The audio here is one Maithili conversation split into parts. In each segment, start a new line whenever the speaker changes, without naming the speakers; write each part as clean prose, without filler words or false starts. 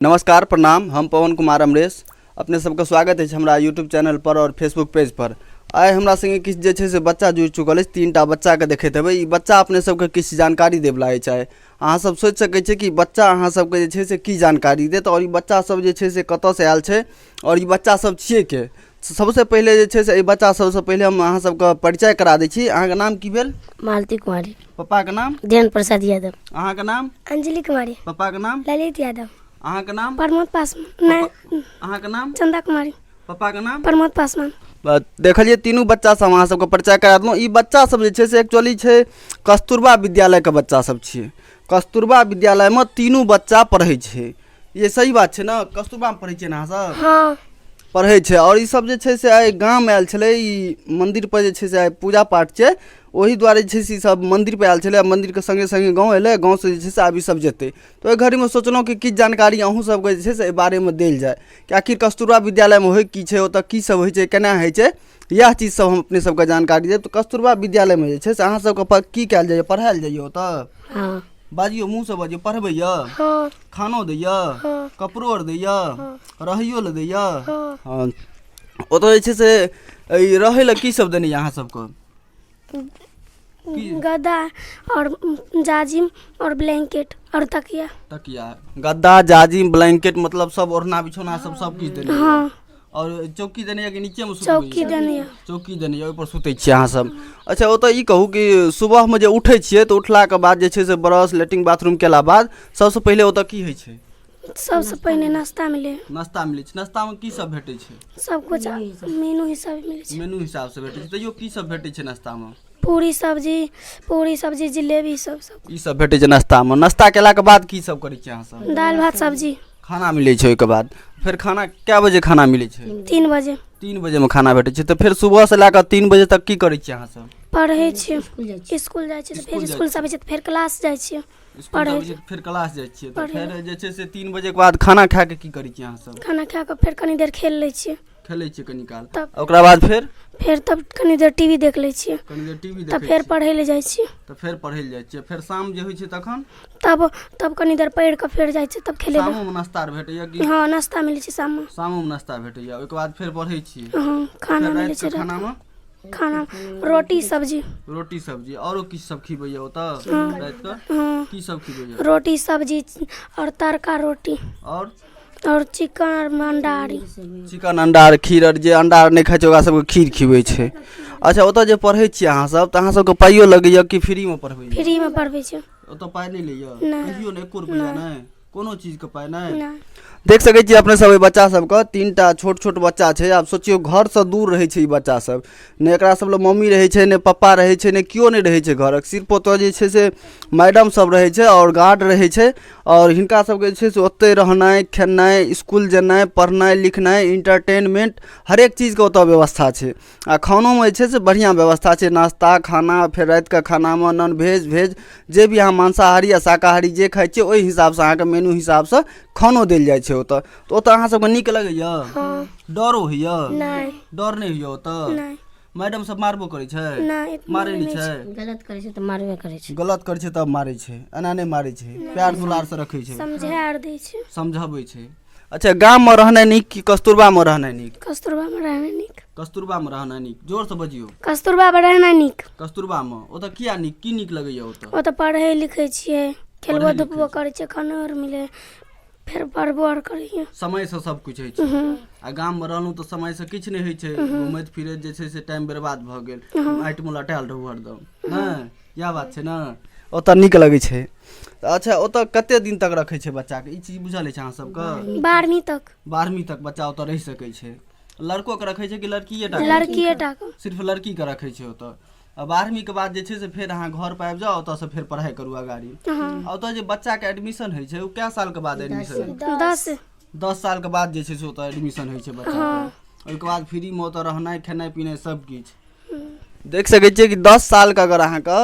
नमस्कार प्रणाम, हम पवन कुमार अमरेश, अपने सबके स्वागत अछि हमरा यूट्यूब चैनल पर और फेसबुक पेज पर। आइ हमरा संगे किछु जे छै से बच्चा जुड़ि चुकल अछि, 3टा बच्चाके देखैत हेबै। ई बच्चा अपने सबके किछु जानकारी देबला अछि। आइ अहाँ सब सोचि सकै छियै कि बच्चा अहाँ सबके जे छै से की जानकारी देत और ई बच्चा सब जे छै से कतऽसँ आयल छै और ई बच्चा सब छियै के। सबसँ पहिले जे छै से एहि बच्चा सबसँ पहिले हम अहाँ सबके परिचय करा दै छी। अहाँके नाम की भेल?
मालती कुमारी।
पप्पाके नाम?
धीरेन्द्र प्रसाद यादव।
अहाँके नाम?
अंजलि कुमारी।
पप्पाके नाम?
ललित यादव।
अहाँके नाम?
प्रमोद पासवान। नहि।
अहाँके नाम?
चंदा कुमारी।
पप्पाके नाम?
प्रमोद पासवान।
देखलियै तीनू बच्चा सब, अहाँ सबके परिचय करा देलहुँ। ई बच्चा सब जे छै से एक्चुअली छै कस्तूरबा विद्यालयके बच्चा सब छियै। कस्तूरबा विद्यालयमे तीनू बच्चा पढ़ै छै। ये सही बात छै ने? कस्तूरबामे पढ़ै छियै ने अहाँ सब?
हाँ।
पढ़ै छै। आओर ई सब जे छै से आइ गाम आयल छलै, ई मन्दिर पर जे छै से आइ पूजा पाठ छै, ओहि दुआरे जे छै से ई सब मन्दिर पर आयल छलै। आ मन्दिरके सङ्गे सङ्गे गाँव एलै, गाँवसँ जे छै से आब ई सब जेतै। तऽ ओहि घड़ीमे सोचलहुँ कि किछु जानकारी अहूँ सबके जे छै से एहि बारेमे देल जाय कि आखिर कस्तूरबा विद्यालयमे होइ की छै, ओतऽ की सब होइ छै, केना होइ छै, इएह चीज सब हम अपने सबके जानकारी देब। तऽ कस्तूरबा विद्यालयमे जे छै से अहाँ सबके की कयल जाइए? पढ़ायल जाइए ओतऽ?
हाँ।
बाजियौ, मुँहसँ बाजियौ। पढ़बैए?
हाँ।
खानो दैए?
हाँ।
कपड़ो आर दैए?
हाँ।
रहैयो लए दैए?
हाँ।
हाँ। ओतऽ जे छै से ई रहै लए की सब देने यऽ अहाँ सबके?
गद्दा और जाजिम और ब्लैंकेट और तकिया।
तकिया, गद्दा, जाजिम, ब्लैंकेट, मतलब सब ओढ़ना बिछौना सब सब किछु देने यऽ।
हाँ।
और चौकी देने यऽ कि नीचेमे सुतबै?
चौकी देने यऽ।
चौकी देने यऽ, ओहिपर सुतै छियै अहाँ सब। अच्छा, ओतऽ ई कहू कि सुबहमे जे उठै छियै तऽ उठलाके बाद जे छै से ब्रश, लेट्रिन, बाथरूम केला बाद सबसँ पहिले ओतऽ की होइ छै?
सबसँ पहिने नाश्ता मिले।
नाश्ता मिलै छै। नाश्तामे की सब भेटै छै?
सब कुछ मेनू हिसाब मिलै छै।
मेनू हिसाबसँ भेटै छै। तैयो की सब भेटै छै नाश्तामे?
पूरी सब्जी, पूरी सब्जी, जिलेबी, सब सब।
ई सब भेटै छै नाश्तामे। नाश्ता केलाके बाद की सब करै छियै अहाँ सब?
दालि भात सब्जी।
खाना मिलै छै। ओहिके बाद फेर खाना कए बजे खाना मिलै छै?
3 बजे।
3 बजेमे खाना भेटै छै। तऽ फेर सुबहसँ लए कऽ 3 बजे तक की करै छियै अहाँ सब?
पढ़ै छियै। स्कूल जाइ छियै तऽ फेर
स्कूल जाइ
स्कूलसँ आबै छियै तऽ फेर क्लास जाइ छियै।
स्कूल
पढ़ै
जाबै छियै तऽ फेर क्लास जाइ छियै। तऽ
पढ़ै।
फेर जे छै से 3 बजेके बाद खाना खा कऽ की करै छियै अहाँ सब?
खाना खा कऽ फेर कनी देर खेल लै छियै।
खेलै छियै कनी काल।
तब
ओकरा बाद फेर?
फेर तब कनी देर टीवी देख लै छियै।
कनी देर टीवी
तब
देखै
फेर
छियै।
पढ़ै लए जाइ छियै।
तऽ फेर पढ़ै लए जाइ छियै। फेर शाम जे होइ छै तखन?
तब कनी देर पढ़ि कऽ फेर जाइ छियै तब खेलै लए।
शामोमे नाश्ता आर भेटैया कि?
हँ, नाश्ता मिलै छै शाममे।
शामोमे नाश्ता भेटैया। ओहिके बाद फेर पढ़ै छियै?
हँ, खाना
फेर
मिलै छै।
रातिके खानामे?
खाना रोटी सब्जी।
रोटी सब्जी औरो किछु सब खिबैया ओतऽ रातिके?
हँ।
की सब खिबैया?
रोटी सब्जी और तड़का रोटी। और चिकन और अंडा आर।
चिकन, अंडा आर, खीर आर। जे अंडा आर नहि खाइ छै ओकरा सबके खीर खिबै छै। अच्छा, ओतऽ जे पढ़ै छियै अहाँ सब तऽ अहाँ सबके पाइयो लगैया कि फ्रीमे पढ़बैया?
फ्रीमे पढ़बै छै।
ओतऽ पाइ नहि लैया?
नहि।
कहियो नहि? एको रुपैआ नहि? कोनो चीजके पाइ नहि?
नहि।
देख सकै छियै अपने सब एहि बच्चा सबके, 3टा छोट छोट बच्चा छै। आब सोचियौ, घरसँ दूर रहै छै ई बच्चा सब। नहि एकरा सब लग मम्मी रहै छै, नहि पप्पा रहै छै, नहि केओ नहि रहै छै घरक। सिर्फ ओतऽ जे छै से मैडम सब रहै छै आओर गार्ड रहै छै। आओर हिनका सबके जे छै से ओतहि रहनाइ, खेनाइ, इसकुल जेनाइ, पढ़नाइ लिखनाइ, इंटरटेनमेंट, हरेक चीजके ओतऽ व्यवस्था छै। आ खानोमे जे छै से बढ़िआँ व्यवस्था छै। नाश्ता, खाना, फेर रातिके खानामे नॉन भेज, भेज, जे भी अहाँ मांसाहारी आ शाकाहारी जे खाइ छियै ओहि हिसाबसँ अहाँके मेनू हिसाबसँ खानो देल जाइ छै ओतऽ। तऽ ओतऽ अहाँ सबके नीक लगैया?
हँ।
डरो होइया?
नहि।
डर नहि होइया ओतऽ?
नहि।
मैडम सब मारबो करै छै?
नहि।
मारै नहि छै?
गलत करै छै तऽ मारबे करै छै।
गलत करै छै तब मारै छै, एना नहि मारै छै? प्यार दुलारसँ रखै छै,
समझा आर दै छै,
समझबै छै। अच्छा, गाममे रहनाइ नीक कि कस्तूरबामे रहनाइ नीक?
कस्तूरबामे रहनाइ नीक।
कस्तूरबामे रहनाइ नीक। जोरसँ बजियौ।
कस्तूरबामे रहनाइ नीक।
कस्तूरबामे ओतऽ किया नीक? की नीक लगैया ओतऽ?
ओतऽ पढ़ै लिखै छियै, खेलबो
पढ़ै लिखै
धुपबो करै छियै, खानो आर मिलै, फेर पढ़बो आर करै छियै।
समयसँ सब किछु होइ छै। आ गाममे रहलहुँ तऽ समयसँ किछु नहि होइ छै, घुमैत फिरैत जे छै से टाइम बर्बाद भऽ गेल, माटिमे लटायल रहू हरदम। नहि इएह बात छै ने? ओतऽ नीक लगै छै। तऽ अच्छा, ओतऽ कते दिन तक रखै छै बच्चाके, ई चीज बुझल अछि अहाँ सबके?
12वीं तक।
12वीं तक बच्चा ओतऽ रहि सकै छै। लड़कोके रखै छै कि लड़किए टा?
लड़किए टा के।
सिर्फ लड़कीके रखै छै ओतऽ। आ 12वींके बाद जे छै से फेर अहाँ घर पर आबि जाउ, ओतऽसँ फेर पढ़ाइ करू अगाड़ी।
हँ।
आ ओतऽ जे बच्चाके एडमिशन होइ छै ओ कए सालके बाद एडमिशन होइ छै?
10।
10 सालके बाद जे छै से ओतऽ एडमिशन होइ छै बच्चाके। ओहिके बाद फ्रीमे ओतऽ रहनाइ, खेनाइ पिनाइ सब किछु। देख सकै छियै कि 10 सालके अगर अहाँके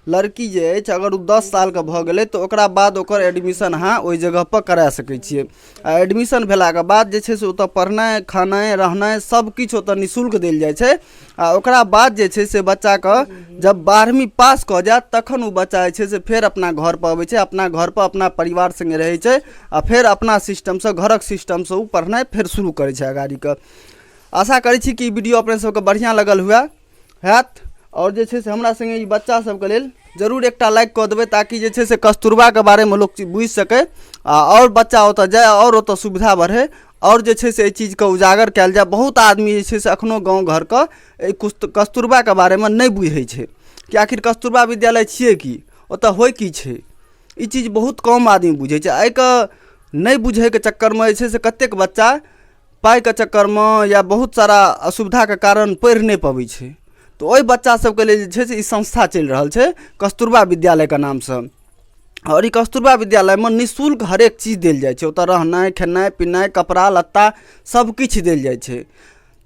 लड़की जे अछि अगर ओ 10 सालके भऽ गेलै तऽ ओकरा बाद ओकर एडमिशन अहाँ ओहि जगहपर करा सकै छियै। आ एडमिशन भेलाके बाद जे छै से ओतऽ पढ़नाइ, खेनाइ, रहनाइ सब किछु ओतऽ निःशुल्क देल जाइ छै। आ ओकरा बाद जे छै से बच्चाके जब 12वीं पास कऽ जायत तखन ओ बच्चा जे छै से फेर अपना घरपर अबै छै, अपना घरपर अपना परिवार सङ्गे रहै छै आ फेर अपना सिस्टमसँ, घरक सिस्टमसँ ओ पढ़नाइ फेर शुरू करै छै अगाड़ीके। आशा करै छी कि ई वीडियो अपने सबके बढ़िआँ लगल हुए हैत। आओर जे छै से हमरा सङ्गे ई बच्चा सबके लेल जरूर एकटा लाइक कऽ देबै, ताकि जे छै से कस्तूरबाके बारेमे लोक बुझि सकै आ आओर बच्चा ओतऽ जाय आओर ओतऽ सुविधा बढ़ै आओर जे छै से एहि चीजके उजागर कयल जाय। बहुत आदमी जे छै से एखनो गाँव घरके एहि कस्तूरबाके बारेमे नहि बुझै छै कि आखिर कस्तूरबा विद्यालय छियै की, ओतऽ होइ की छै। ई चीज बहुत कम आदमी बुझै छै। एहिके नहि बुझैके चक्करमे जे छै से कतेक बच्चा पाइके चक्करमे या बहुत सारा असुविधाके कारण पढ़ि नहि पबै छै। तऽ ओहि बच्चा सबके लेल जे छै से ई संस्था चलि रहल छै कस्तूरबा विद्यालयके नामसँ। आओर ई कस्तूरबा विद्यालयमे निःशुल्क हरेक चीज देल जाइ छै। ओतऽ रहनाइ, खेनाइ, पिनाइ, कपड़ा लत्ता सब किछु देल जाइ छै।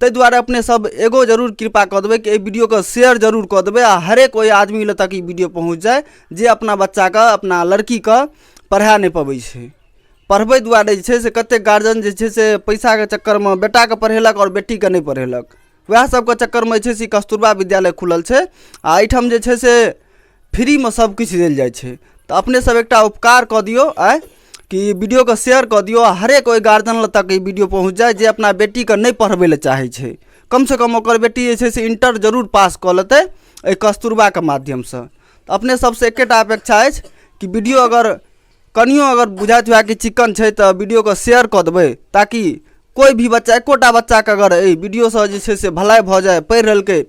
ताहि दुआरे अपने सब एगो जरूर कृपा कऽ देबै कि एहि वीडियोके शेयर जरूर कऽ देबै आ हरेक ओहि आदमी लग तक ई वीडियो पहुँच जाय जे अपना बच्चाके, अपना लड़कीके पढ़ा नहि पबै छै। पढ़बै दुआरे जे छै से कतेक गार्जियन जे छै से पैसाके चक्करमे बेटाके पढ़ेलक आओर बेटीके नहि पढ़ेलक। वएह सबके चक्करमे जे छै से कस्तूरबा विद्यालय खुलल छै आ एहिठाम जे छै से फ्रीमे सब किछु देल जाइ छै। तऽ अपने सब एकटा उपकार कऽ दियौ आइ कि वीडियोके शेयर कऽ दियौ आ हरेक ओहि गार्जियन लग तक ई वीडियो पहुँच जाय जे अपना बेटीके नहि पढ़बै लए चाहै छै। कमसँ कम ओकर बेटी जे छै से इंटर जरूर पास कऽ लेतै एहि कस्तूरबाके माध्यमसँ। तऽ अपने सबसँ एकेटा अपेक्षा अछि कि वीडियो अगर कनियो अगर बुझाइत हुए कि चिक्कन छै तऽ वीडियोके शेयर कऽ देबै, ताकि कोइ भी बच्चा, एकोटा बच्चाके अगर एहि वीडियोसँ जे छै से भलाइ भऽ जाय, पढ़ि लेलकै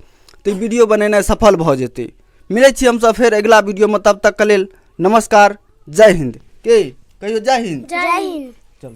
तऽ ई वीडियो बनेनाइ सफल भऽ जेतै। मिलै छी हमसब फेर अगिला वीडियोमे, तब तकके लेल नमस्कार, जय हिन्द। के कहियौ जय हिन्द।
जय हिन्द।